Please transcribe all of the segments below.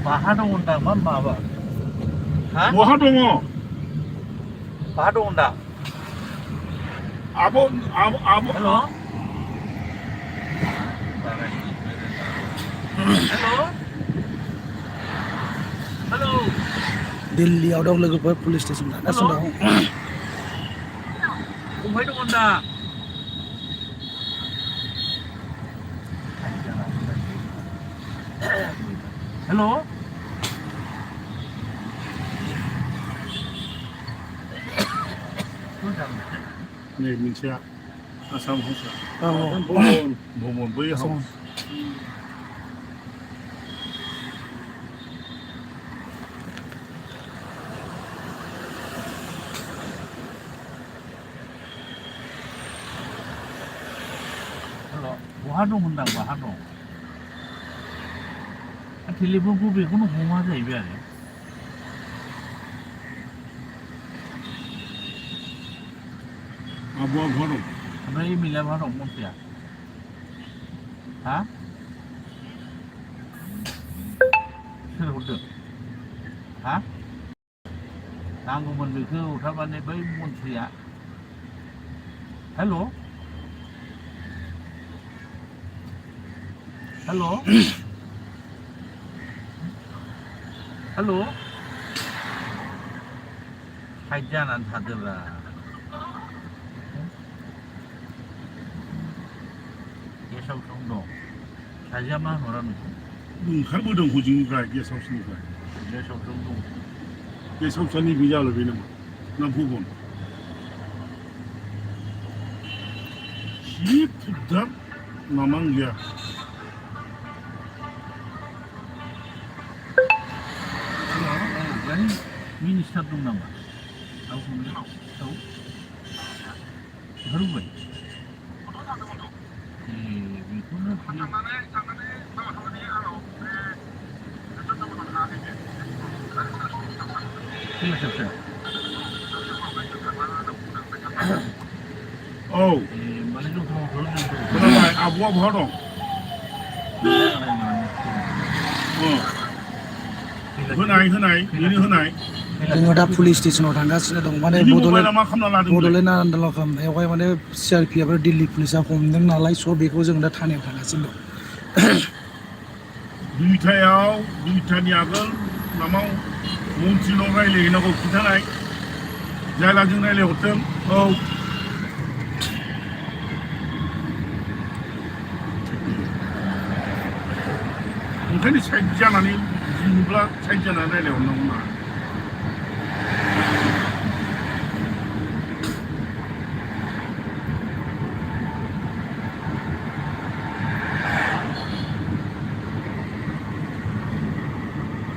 마하 दं होनदां मा माबा हा बहा दङ माहा दं होनदां आब' हेल' हेल' दिल्लीयाव दं लोगोफोर पुलिस स्टेसन थांगासिनो दं बबेहाय दं होनदां हेल' नै मोनसेया आसाम हाउस औ भुबन बै हाउस बहा दं होनदां बहा दं टेलिफनखौ बेखौनो हमा जाहैबाय आरो आब'आ बहा दं ओमफ्राय एमिला बहा दं मन्थ्रिया हा सोर हरदों हा नांगौमोन बेखौ थारमाने बै मन्थ्रिया हेल' हेल' हेल' साइड जानानै थादोब्रा गेसाव सं दं साजिया मा हरा नोंखौ ओंखारबोदों हजोंनिफ्राय गेस्ट हाउसनिफ्राय गेसाव सं दं गेस्ट हाउसनि बे जाबाय बे नामा ना भुबन जि फुद्दा मामा गैया बेहाय मिनिस्टार दं नामा रावखौनो औ ओंखारबोबाय ए बेखौनो सोर औ ए माने दखानाव खोनाबाय आब'आ बहा दं होनाय बेनो होनाय जोङो दा पुलिस स्टेसनाव थांगासिनो दं माने बिनि मबाइला मा खालामना लादों बड'लेण्ड आन्दलन खालामनायावहाय माने CRPF आरो दिल्ली पुलिसा हमदों नालाय स' बेखौ जों दा थानायाव थांगासिनो दं दुइथानि आगोल मामाव मन्थ्रिनाव रायज्लायहैनांगौ खिन्थानाय जायलाजों रायज्लायहरथों औ ओंखायनो साइड जानानै नुब्ला साइड जानानै रायज्लायहरनांगौ ना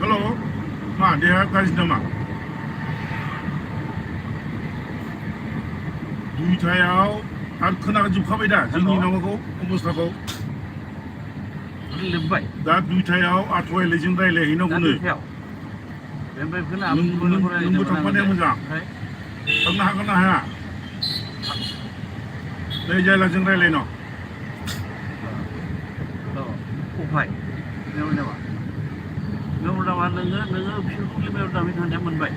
हेल' मा देहा गाज्रि नामा दुइथायाव आरो खोनाजोबखाबाय दा जोंनि माबाखौ अबस्थाखौ लिरबाय दा दुइथायाव आथुवायलायजों रायज्लायहैनांगौनो नोंबो थांफानाया मोजां थांनो हागोन ना हाया नै जायलाजों रायज्लायनो उफाय मेवनामा नोङो बिसोरखौ मेवनामै थांनाया मोनबाय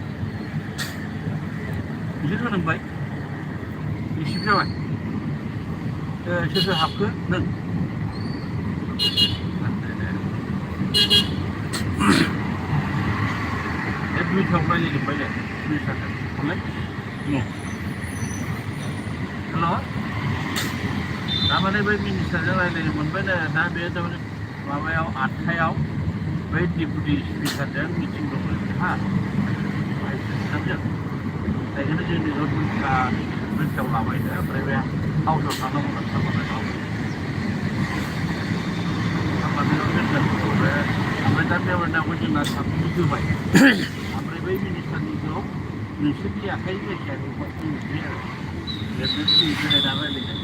बिसोर होनांबाय रिसिभ जाबाय सोर हाबखो नों दुइथायाव रायज्लायजोब्बाय दे मिनिस्टारजों हरलाय हेल' थारमाने बै मिनिस्टारजों रायज्लायनो मोनबायनो दा बे थारमाने माबायाव 8थायाव बै डेपुटि स्पिकारजों मिटिं दंमोन हा साबजों बेखायनो जोंनि दुइथायाव लाबायनो ओमफ्राय बे हाउसआव थांनांगौ सामलायनायाव ओमफ्राय दा बेवहायनाखौ जोंना साबसिन होबाय ओमफ्राय बै मिनिस्टारनिखौ नोंसोरनि आखाइ जायखिया बुंनोसै आरो लिरनो जिरायना रायज्लायगोन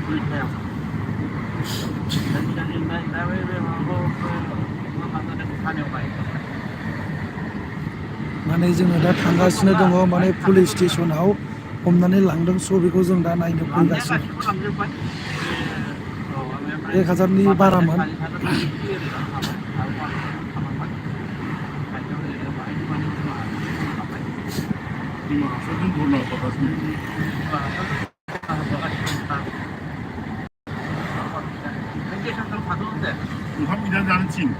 दुइथायाव दा बे माबाखौ थानायाव बाय माने जोङो दा थांगासिनो दङ माने पुलिस स्टेसनाव हमनानै लांदों स' बेखौ जों दा नायनो फैगासिनो लांजोब्बाय औ ओमफ्राय 1000नि बारामोन 이마 사진 보나 봐가지고 합니다 나는 진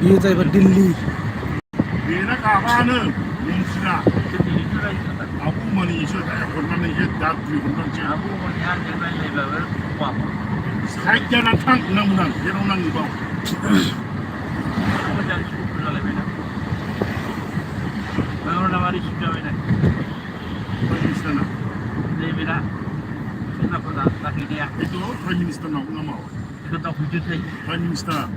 बेयो जाहैबाय Delhi 얘나 가봐는 뭉치나 아부만이 있어야 혼나는 이게 다 뒤혼난지 살자나 탕 나무난 얘랑난 이거 프라이미니스터나 itu prime minister nak mau prime minister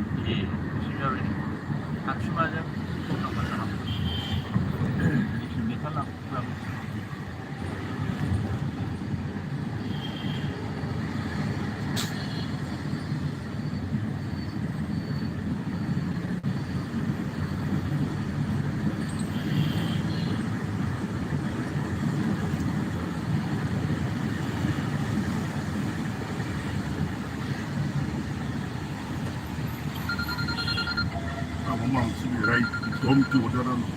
Memang sih, right? Dom tu orang